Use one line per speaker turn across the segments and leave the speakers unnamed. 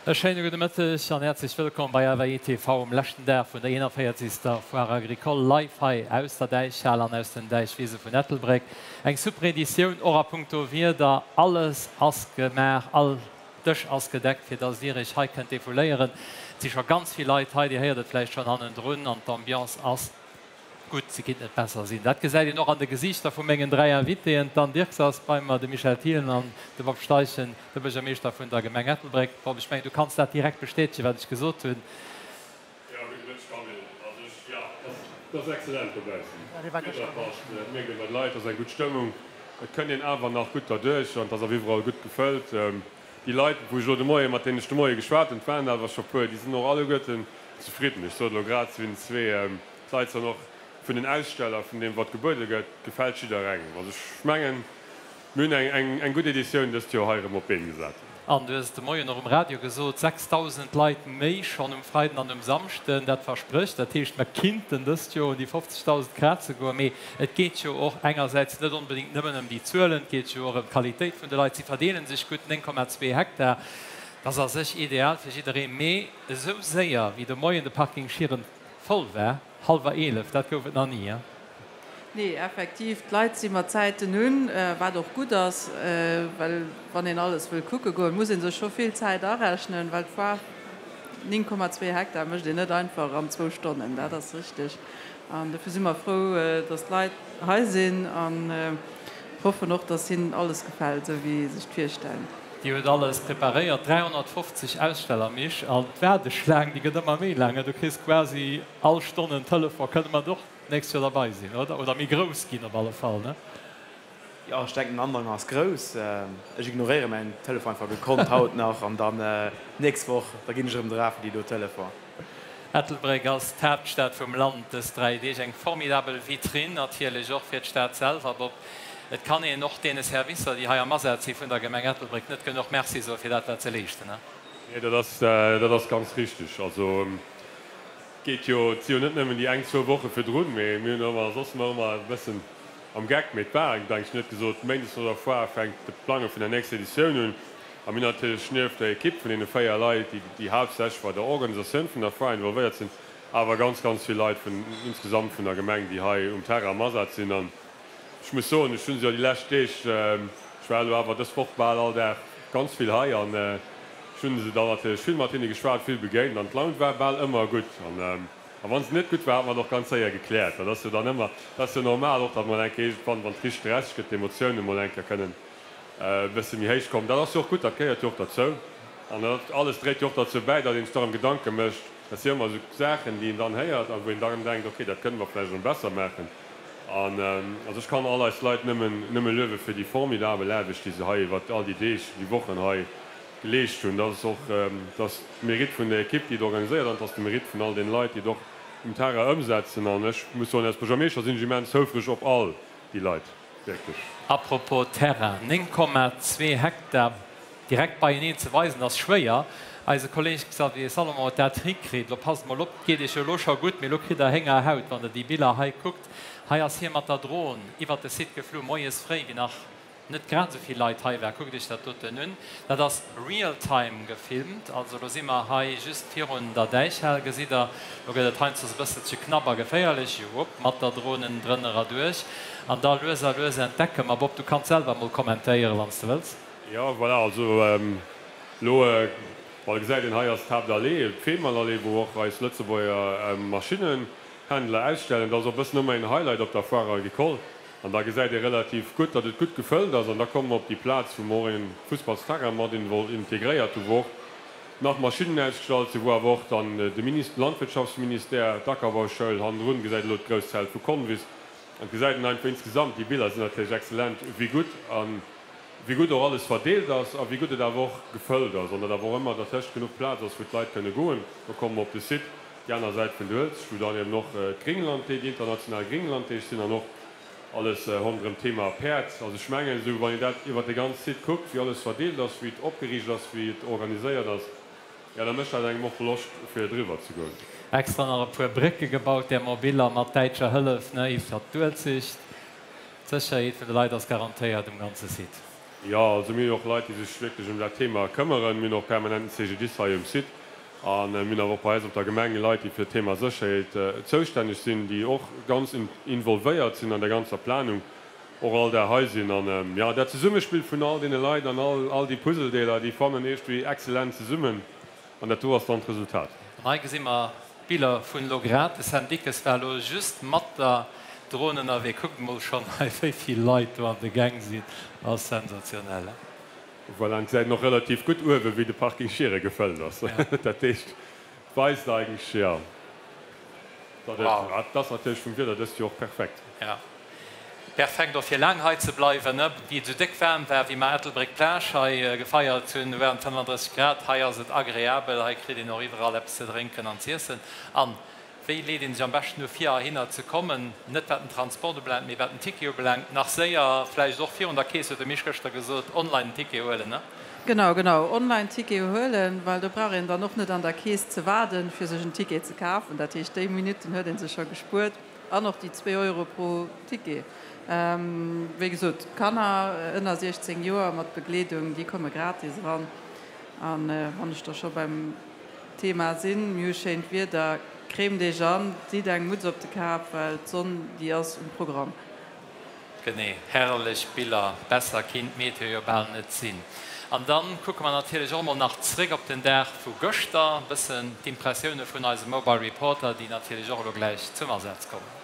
E schéine gudde Mëtteg an häerzlech wëllkomm bei AWI TV um leschten Dag vun der 41. Foire Agricole live hei aus der Däichhal an aus den Däichwise vun Ettelbréck. Eng super Editioun och a punkto Wieder. Alles ass gemaach, all Dësch ass gedeckt fir dass dir iech hei kënnt defouléieren. Et si scho ganz vill Leit hei, dir héiert et vläicht schonn hannendrun an d'Ambiance ass Gutt, se kinnt net besser sinn. Dat gesäit een och an de Gesiichter vu mengen 3 Invitéen. D'Anne Dirks ass bei mer, de Michel Thielen an de Bob Steichen, de Buergermeeschter vun der Gemeng Ettelbréck. Bob, ech mengen, du kanns dat direkt bestätegen, wat ech gesot hunn.
Jo, gudde Mëtteg, Camille. Also ech, jo, et ass excellent dobaussen. D'Wieder passt, et mierkt een bei de Leit, et ass eng gutt Stëmmung. Et kënnt een awer nach gutt derduerch an et ass awer iwwerall gutt gefëllt. Déi Leit, wou ech elo de Moie, mat deenen ech de Moie geschwat hunn, et waren awer scho puer, déi sinn och alleguerten zefridden. Ech sot elo grad zu hinnen zwee, D'Leit sollen och vun den Aussteller, vun deem wat gebuede gëtt, gefält jidderengem. Also ech mengen, mir hunn eng eng gutt Editioun dëst Joer hei erëm op d'Been gesat.
An du hues et de Moien och um Radio gesot, 6.000 Leit méi schonn um Freiden an um Samschden, dat versprécht. Dat heescht, mer kinnten dëst Joer un déi 50.000 kraze goen. Mee et geet jo och engersäits net onbedéngt nëmmen ëm déi Zuelen, et geet jo och ëm d'Qualitéit vun de Leit. Si verdeele sech gutt, 9,2 Hektar, dat ass a sech ideal fir jidderee. Mee esou séier wéi de Moien de Parking Schieren Voll war hallwer 11, dat gouf et nach ni, hein?
Nee, effektiv, d'Leit si mat Zäiten un, wat och gutt ass, well wann een alles wëll kucke goen, muss ee sech scho vill Zäit arechnen, well d'Foire, 9,2 Hektar mécht een net einfach an zwou Stonnen, dat ass richteg. An dofir si mer frou, datt d'Leit hei sinn an hoffen och, datt hinnen alles gefält, esou wéi se sech d'virstellen.
Dir huet alles preparéiert, 350 Aussteller, Misch, an d'Waardeschlaang, déi gëtt ëmmer méi laang, du kriss quasi all Stonn en Telefon. Kënne mer och d'nächst Joer derbei sinn, oder? Oder méi grouss ginn op alle Fall, ne?
Jo, ech denken den Andrang ass grouss. Ech ignoréiere mäin Telefon einfach gekonnt haut nach an dann d'nächst Woch, da ginn ech erëm dra fir déi do Telefon.
Ettelbréck ass d'Haaptstad vum Land dës 3 Deeg. Eng formidabel Vitrinn natierlech och fir d'Stad selwer. Bob, et kann een och deene Servicer, déi hei am Asaz si vun der Gemeng Ettelbréck, net genuch Merci soe fir dat, wat se leeschten.
Nee, dat ass, dat ass ganz richtig. Also et geet jo, et si jo net nëmmen déi eng, zwou Woche virdrun, mee mir hunn ëmmer soss nach ëmmer e bëssen am Geck, mee et war, denke ech, net gesot, méindes no der Foire fänkt de Plange vun der nächster Editioun un. A mir hunn natierlech nieft der Ekipp vun deene 4 Leit, déi déi haaptsächlech bei der Organisatioun vun der Foire involvéiert sinn, awer ganz, ganz vill Leit vun insgesamt vun der Gemeng, déi hei um Terrain am Asaz sinn. An ech muss soen, ech hu se jo déi lescht Deeg, ech war elo awer dës Woch bal all Dag ganz vill hei an ech hu se dann natierlech vill mat hinne geschwat, vill begéint an d'Laun war bal ëmmer gutt. An a wa se net gutt war, hat mer et och ganz séier gekläert. Dat ass jo dann ëmmer, dat ass jo normal och, datt mol eng Kéier iergendwann, wann et richteg stresseg gëtt, d'Emotiounen mol eng Kéier kënnen e bësse méi héich kommen. Dat ass jo och gutt, dat gehéiert jo och derzou. An dat alles dréit jo och derzou bäi, datt een sech da erëm Gedanke mécht. Dat si jo ëmmer esou Saachen, déi een dann héiert a wou een da erëm denkt, okay, dat kënne mer vläicht erëm besser maachen. An also ech kann all eis Leit nëmmen, nëmme luewe fir déi formidabel Aarbecht, déi se hei iwwert all déi Deeg, déi Wochen hei geleescht hunn. Dat ass och, dat ass de Mérite vun der Ekipp, déi et organiséiert an et ass de Mérite vun all deene Leit, déi et och um Terrain ëmsetzen. An ech muss soen, als Buergermeeschter sinn ech immens houfreg op all déi Leit. Wierklech.
Apropos Terrain, 9,2 Hektar direkt beieneen ze weisen ass schwéier. Eise Kolleg Xavier Salomon huet dat hikritt. Lo passt mol op, et geet iech jo elo scho gutt, mee lo kritt der Héngerhaut, wann der déi Biller hei kuckt. Hei ass hie mat der Dron iwwert de Site geflu, moies fréi, wéi nach net grad esou vill Leit hei war. Kuckt iech dat doten un. Dat ass real time gefilmt. Also lo si mer hei just virun der Däichhal, gesitt der. Lo gëtt et heiansdo e bësselche knapp a geféierlech. Jop, mat der Drone drënner erduerch. An da lues a lues entdecke mer. Bob, du kanns selwer emol kommentéieren, wann s de wëlls.
Jo, voilà, also lo, bon, gesäit een, hei ass d'Haaptallee, d'Feemannallee, wou och eis Lëtzebuerger Maschinnenhändler ausstellen. Dat ass och e bëssen ëmmer een Highlight op der Foire Agricole. An da gesäit ee relativ gutt, datt et gutt gefëllt ass. An da komme mer op déi Plaz, wou mer och een Fussballsterrain mat integréiert hu, wou och nach Maschinnen ausgestallt sinn, wou awer och dann de Landwirtschaftsministère, d'Ackerbauschoul, hannendrun gesäit elo d'grousst Zelt vu Convis. An et gesäit een einfach insgesamt, déi Biller sinn natierlech excellent, wéi gutt a wéi gutt och alles verdeelt ass a wéi gutt et awer och gefëllt ass an datt awer och ëmmer dertëscht genuch Plaz ass, wou d'Leit kënne goen. Do komme mer op de Site, déi aner Säit vun der Uelzecht, wou dann eben och d'Gringlanddeeg, déi international Gringlanddeeg sinn an och alles ronderëm d'Thema Päerd. Also ech mengen, esou wann een dat iwwert de ganz Site kuckt, wéi alles verdeelt ass, wéi et opgeriicht ass, wéi et organiséiert ass, jo da mécht dat engem och Loscht fir driwwer ze goen.
Extra nach e puer Brécke gebaut, där Mobiller mat däitscher Hëllef, ne, iwwert d'Uelzecht. D'Sécherheet vun de Leit ass garantéiert um ganze Site.
Jo, also mir hunn och Leit, déi sech wierklech ëm dat Thema këmmeren. Mir hunn och permanent den CGDIS hei um Site. A mir hunn awer och bei eis op der Gemeng Leit, déi fir d'Thema Sécherheet zoustänneg sinn, déi och ganz involvéiert sinn an der ganzer Planung, och all Dag hei sinn. An jo, dat Zesummespill vun all deene Leit an all all déi Puzzledeeler, déi fannen iergendwéi excellent zesummen. An dat do ass dann d'Resultat.
An hei gesi mer d'Biller vun elo grad. De Sam Dickes war elo just mat der Dron ënnerwee. Kuckt emol schonn hei, wéi vill Leit do an de Gäng sinn. Ass sensationell, he?
Voilà, an et gesäit een och relativ gutt uewen, wéi de Parking Schiere gefëllt ass. Dat heescht, et weist eigentlech, jo, datt et, et ass natierlech vum Wieder dëst Joer och perfekt.
Jo. Perfekt och fir laang hei ze bleiwen, ne? Wéi et esou déck waarm war, wéi mer Ettelbréck-Plage hei gefeiert hunn, do waren et 35 Grad. Hei ass et agreabel, hei kritt een och iwwerall eppes ze drénken an z'iessen. An wéi leet een sech am beschten u fir heihinner ze kommen? Net wat den Transport ubelaangt, mee wat den Ticket ubelaangt. Nach séier, vläicht och virun der Kees, huet de Misch gëschter gesot, online den Ticket huelen, ne?
Genau, genau, online Ticket huelen, well do brauch een dann och net an der Kees ze waarden, fir sech en Ticket ze kafen. Dat heescht, déi Minutten huet ee sech scho gespuert. An och déi zwee Euro pro Ticket. Wéi gesot, d'Kanner ënner 16 Joer mat Begleedung, déi komme gratis eran. An wann ech da scho beim Thema sinn, mir hu schéint Wieder, cremt Iech an, zitt eng Mutz op de Kap, well d'Sonn, déi ass um Programm.
Genee, herrlech Biller, besser kinnt d'Meteo jo bal net sinn. An dann kucke mer natierlech och emol nach zréck op den Dag vu gëschter, bëssen d'Impressioune vun eisem Mobile Reporter, déi natierlech och elo gläich zum Asaz kommen.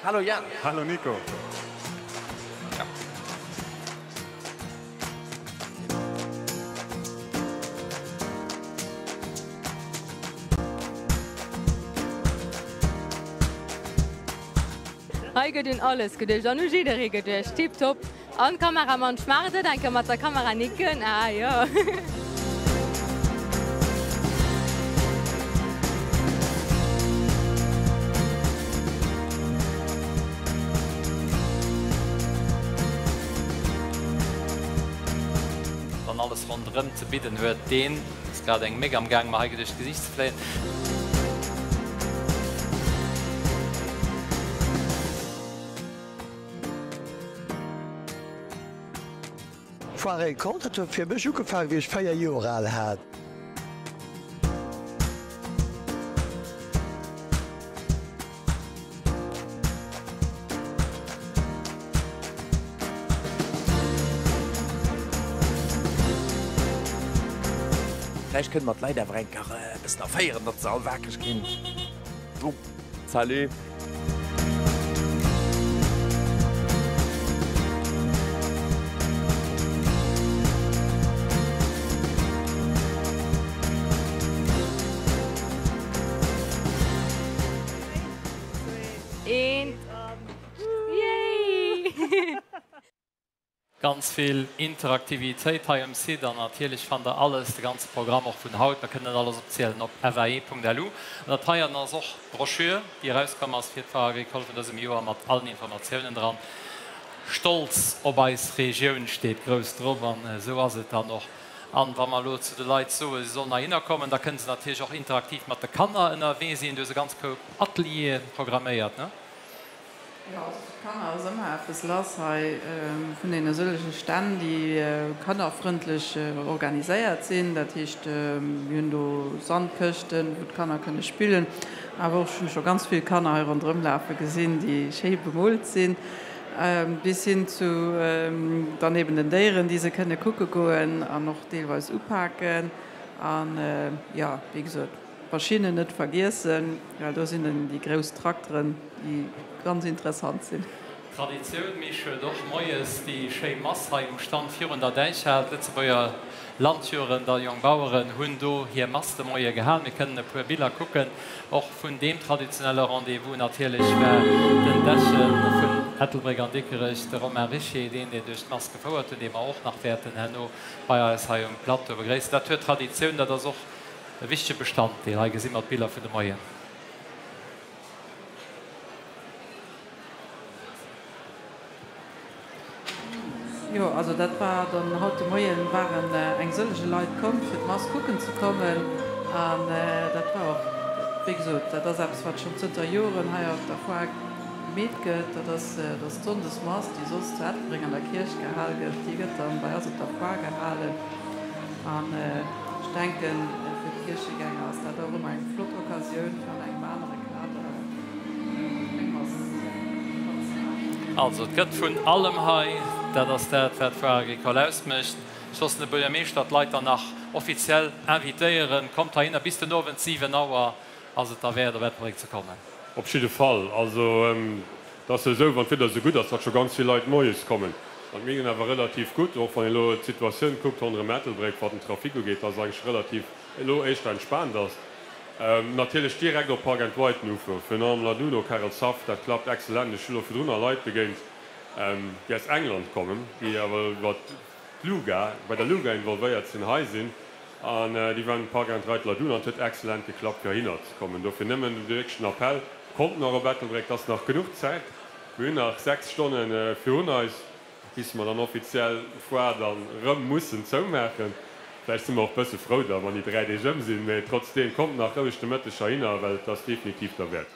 Hallo Jan.
Hallo Nico.
Hei gëtt un alles geduecht an u jidderee geduecht. Tiptop. An Kameramann schmaacht et eng Kéier mat der Kamera nicken. Ah jo.
Wann alles ronderëm ze bidden huet, deen ass grad eng Méck am Gaang mer hei duerch d'Gesiicht ze fléien.
Foire Agricole, dat huet fir mech ugefaangen, wéi ech 4 Joer al hat.
Vläicht kënne mer d'Leit awer eng Kéier e bëssen erféieren, datt se all wakereg ginn. Salut!
Eent, yay!
Ganz vill Interaktivitéit hei um Site an natierlech fannt der alles, de ganze Programm och vun haut, mer kënnen net alles opzielen, op fae.lu. An dat heien ass och d'Broschür, déi erauskomm ass fir d'Foire Agricole vun dësem Joer mat allen Informatiounen dran. Stolz op eis Regioun steet grouss drop an esou ass et dann och. An wa mer elo zu de Leit soen, se sollen heihinner kommen, da kënne se natierlech och interaktiv mat de Kanner ënnerwee sinn. Du hues e ganz Koup Ateliere programméiert, ne?
Jo, also fir d'Kanner ass ëmmer eppes lass hei. Vun deene sëllege Stänn, déi kannerfrëndlech organiséiert sinn. Dat heescht, mir hunn do Sandkëschten, wou d'Kanner kënne spillen. Awer och, ech hunn scho ganz vill Kanner hei ronderëm lafe gesinn, déi schéi bemoolt sinn. Bis hin zu dann eben den Déieren, déi se kënne kucke goen an och deelweis upaken. An, jo, wéi gesot, d'Maschinnen net vergiessen, well do sinn dann déi grouss Trakteren, déi ganz interessant sinn.
Traditioun, Mich huet och moies déi schéi Mass hei um Stand virun der Däichhal. D'Lëtzebuerger Landjugend a Jongbaueren hunn do hir Mass de Moie gehal. Mir kënnen e puer Biller kucken, och vun deem traditionelle Rendez-vous. Natierlech war den Dechen vun Ettelbréck an Dikerech, de Romain Richer, deen, deen duerch d'Mass gefouert huet, dee mer och nach wäerten herno bei eis hei um Plateau begréissen. Dat huet Traditioun, dat ass och e wichtege Bestanddeel. Hei gesi mer d'Biller vun de Moien.
Jo, also dat war dann haut de Moien, waren eng sëllege Leit komm, fir d'Mass kucken ze kommen. An dat war och, wéi gesot, dat ass eppes, wat schonn zënter Joren hei op der Foire. gemeet gëtt. Dat ass, dass d'Sonndesmass, déi soss zu Ettelbréck an der Kierch gehal gëtt, déi gëtt dann bei eis op der Foire gehalen. An ech denken, fir d'Kierchegänger ass dat och ëmmer eng flott Occasioun, fir an engem anere Kader eng Mass matzemaachen.
Also, et gëtt vun allem hei. Dat ass dat, wat d'Foire Agricole ausmécht. Ech loossen de Buergermeeschter d'Leit dann nach offiziell invitéieren. Kommt heihinner, bis den Owend 7 Auer ass et derwäert, op Ettelbréck ze kommen.
Op jidde Fall. Also, et ass jo esou, wann d'Wieder esou gutt ass, datt scho ganz vill Leit moies kommen. An mir ginn awer relativ gutt, och wann een elo d'Situatioun kuckt ronderëm Ettelbréck, wat den Trafic ugeet, datt et eigentlech relativ elo éischter entspaant ass. Natierlech direkt op Park and Ride ufueren, virun allem Laduno, Karelshaff, dat klappt excellent. Ech hu elo virdrun nach Leit begéint, déi aus England kommen, déi awer iwwer d'Luga, bei der Luga involvéiert sinn, hei sinn an déi waren um Park and Ride Ladun an et huet excellent geklappt fir heihinner ze kommen. Dofir nëmmen de wierklechen Appell, kommt nach op Ettelbréck, et ass nach genuch Zäit, mir hunn nach 6 Stonne virun eis, bis mer dann offiziell d'Foire dann erëm mussen zoumaachen. Vläicht si mer och bësse frou da wann déi 3 Deeg ëm sinn, mee trotzdeem, kommt nach roueg de Mëtteg heihinner, well et ass definitiv derwäert.